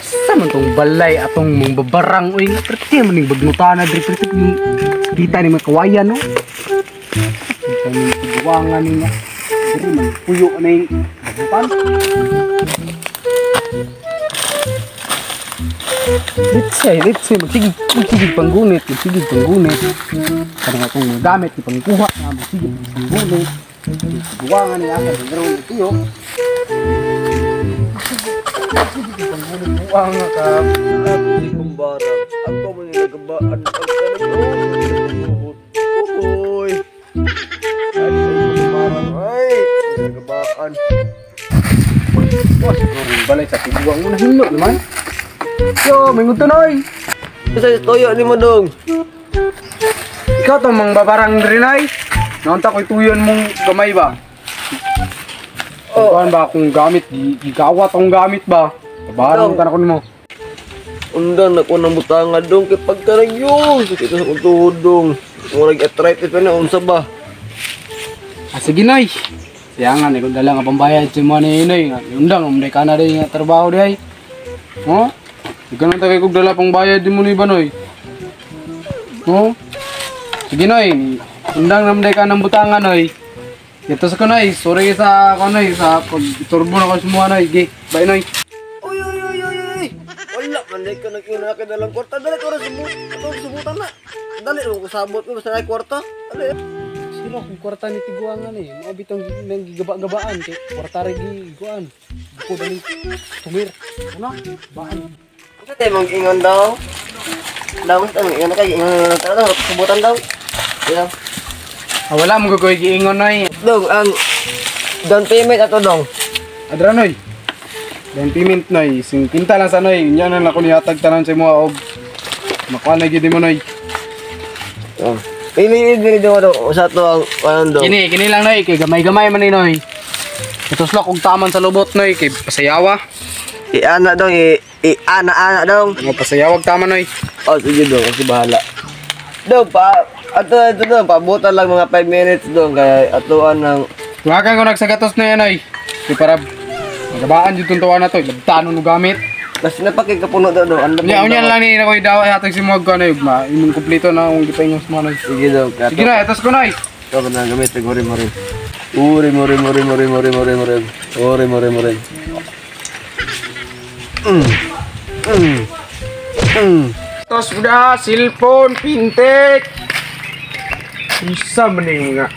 Sa man tong balay atong mong babarang uy nga perti man ning bagnutana diri, perti yung kita ni mga kawayan, no. Kita ni tiguangan ni nga diri man puyo na yung bagnutan. Let's say, magsigig panggunit, magsigig panggunit. Kanang atong mga gamit, ipangkuha nga, magsigig panggunit. Tiguangan ni asa, nagkaroon ng tuyo. Buang nga ka. Kumbarang, ako man yung nagabaan ang kanag. Uy! Ay, kumbarang, ay! Nagabaan. Wah, siguro yung balay sa tiguang mo na hinlo naman. Yo, may ngutunoy. Kasi toyo ni mo dong. Ikaw tong mga babarang rinay. Naunta ko'y tuyon mong gamay ba? Oh. Kuan ba akong gamit? Gigawat akong gamit ba? Babarang ka na ko nimo. Undan ako ng butanga dong kay pagkaragyo. Sakit sa akong tuhod dong. Murag arthritis pa na unsa ba? Ah, sige noy. Siyangan, ikaw dala nga pambayad sa mga ni Noy. Undang, umunday ka na rin nga trabaho di ay. Oh? Ikaw nang tagay kong dala pang bayad di mo ni ba, Noy? Oh? Sige, Noy. Undang naman ka ng butangan, Noy. Ito sa ko, Noy. Sorry sa ako, Noy. Sa pag-turbo na ko sa mga, Noy. Sige, bye, Noy. Uy, uy, uy, uy, uy. Wala man ka nag-iwan na dalang kwarta. Dali ko rin subutan na. Dali ko sabot ko basta na kwarta. Dali. Sino kung kwarta ni tiguangan eh. Mga bitong nang gigaba-gabaan. Kay kwarta rin giguan. Bukod na tumir. Ano? Baan. Kasi tayo mong ingon daw. Daw, mas ang ingon na kayo. Ingon na daw. Subutan daw. Yeah. Ah, wala mo ko giingon, Noy. Dong, ang down payment ato dong. Adra, Noy. Down payment, Noy. 50 lang sa Noy. Inya na lang ako nihatag tanan sa imo og makuha na gid mo, Noy. Oh. Pili dili daw dong. Usa to ang kanon dong. Kini, kini lang, Noy. Kay gamay-gamay man ni, Noy. Ituslok og taman sa lubot, Noy. Kay pasayawa. Iana dong, i-ana-ana dong. Mga pasayawag tama, Noy. Oh, sige dong, kasi bahala. Dong, pa ato ato dong, pabutan lang mga 5 minutes dong kay atuan ng Tuwagan ko nagsagatos na yan, Noy. Kay para magabaan jud tong tuwa na to. Labtanon no gamit. Mas napakikapuno daw dong. Ano Unya, unya lang ni ako idawa hatag si mo ko, Noy. Ugma, imong kumpleto na akong gipaingon sa mga, Noy. Sige dong, Sige na, etos ko, Noy. Ito na gamit, uri mo rin. Uri mo rin, uri mo rin, uri mo rin, uri. Uri mo rin, uri. Tos udah, cellphone, pintek. Unsa man ning mga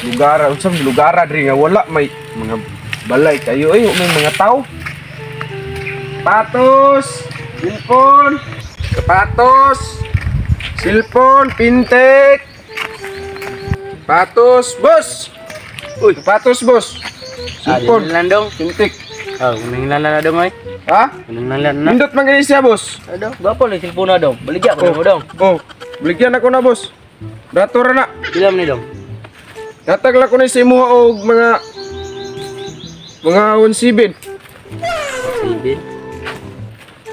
lugar, unsa man lugar diri nga wala may mga balay kayo ay may mga tao. Patos, cellphone, sapatos, cellphone, pintek. Patos, boss. Uy, sapatos, boss. Cellphone, lang dong. pintek. Oh, kunang lang na dong oy. Ha? Kunang lang na. Nindot man gani siya, boss. Ano? Gwapo lang cellphone na dong. Baligya ko mo dong. Oh, baligyan ako na, boss. Dato ra na. Pila man ni dong? Datag lang ko na sa imuha og mga 17. Silbi.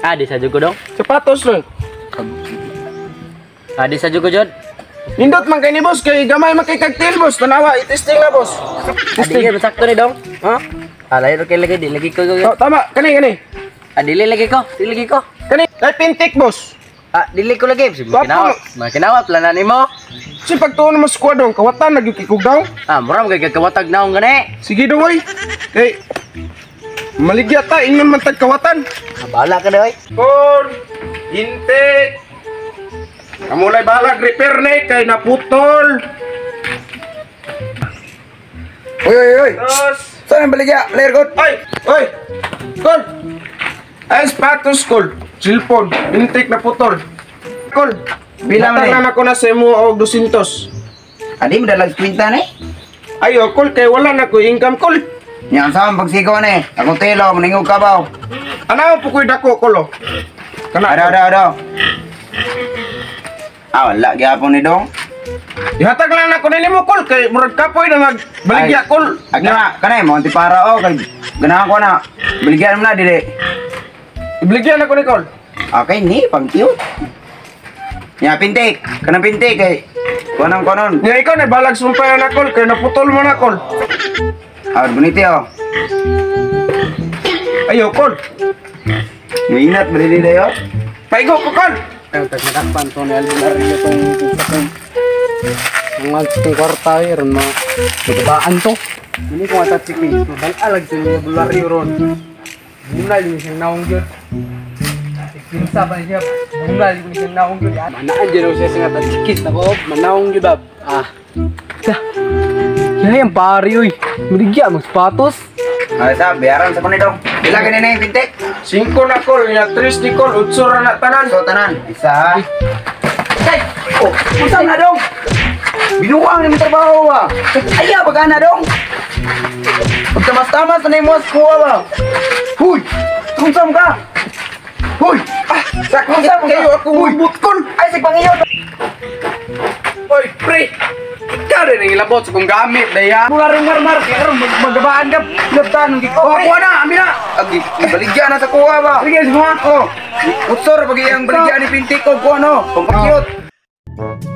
Ah, di sa jud ko dong. Sapatos lang. Ah, di sa jud ko jud. Nindot man kay ni boss kay gamay man kay kagtil, boss. Tanawa, i-testing na, boss. Ah, di gyud sakto ni dong. Ha? Ah, layo kay lagi di lagi ko. Oh, tama, kani kani. Ah, dili lagi ko. Dili lagi ko. Kani, ay pintik, boss. Ah, dili ko lagi. Sige, Gwapo. kinawat. Makinawat lang na nimo. Si pagtuon mo squad dong, kawatan na gyud kay daw. Ah, mura man kay kawatag naong gani. Sige daw oy. Kay maligya ta ingon man tag kawatan. Ah, bahala ka na oy. Phone, pintik. Kamulay balag repair na kay naputol. Uy, uy, uy! Tos. Saan ang baligya? Player code? Ay! Oy! Kol! Ay, sapatos, kol. Cellphone. Bintik na putol. Kol! Pila man eh? Hatag na ako na sa imo og 200. Adi, madalag kwinta na eh. Ayo, kol, kay wala na ko income, kol. Yan, saan pagsigaw na eh. Akong telo, maningog ka ba? Ano po ko'y dako, kol, oh? Kana, Adaw, adaw, adaw. Ah, wala, gyapon ni dong. Ihatag lang na ko nimo, kol, kay murag kapoy na magbaligya, kol. Ay, kana, kana eh, mo para oh, kay ganahan ko na. Baligyan mo na, dili. Ibaligyan ako ni kol. Okay, ni, pang cute. Ya, pintik. Kanang pintik kay. Kuanang konon. Nga ikaw na balag sumpay na kol, kay naputol mo na, kol. Ah, bonito oh. Ayo, kol. Mainat ba din dayo? Paigo ko, kol. Ay, tag nadakpan to ni Albularyo tong sa tong ang itong kwarta eh, ron mga magbabaan to. Hindi ko atat si Chris, mabalalag sa mga Albularyo ron. Bunal yung siyang naong yun. Kinsa pa siya, bunal yung siyang naong yun. Manaan dyan ako siya sa nga tatsikis na ko, manaong yun bab. Ah, sa, yay ang pari uy, maligya mag sapatos. Ay sa bayaran sa kuno dong. Pila gani na yung pintik? 5 na kol, nya 3 ni kol, 8 ra na tanan. So tanan, isa. Tay! Oh, unsa na dong? Binuang ni trabaho ba? Aya pag ana dong. Pagtamas-tamas na imo sa kuha ba? Huy! Unsa man ka? Huy! Ah, Sakit kayo ako Huy! kol. Ay sig pangiyo. Oy, pre! Ikaw rin ang ilabot sa kong gamit, daya. Mula rin marmar, kaya rin maggabaan ka, labtan. Oh, kuha na, amin na. Agi, baligya na sa kuha ba? Sige, semua. Oh, utsor pag iyang baligya ni pintik ko kuha no. Pampakyot.